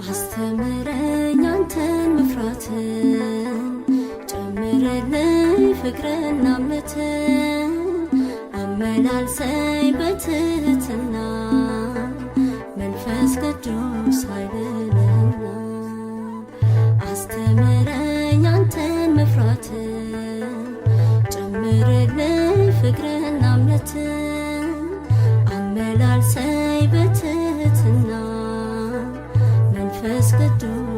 አስተምረኝ አንተን መፍራትን፣ ጨምርልኝ ፍቅርና እምነትን፣ አመላልሰኝ በትህትና፣ መንፈስ ቅዱስ ኃይልንና። አስተምረኝ አንተን መፍራትን፣ ጨምርልኝ ፍቅርና እምነትን፣ አመላልሰኝ በትህትና፣ መንፈስ ቅዱስ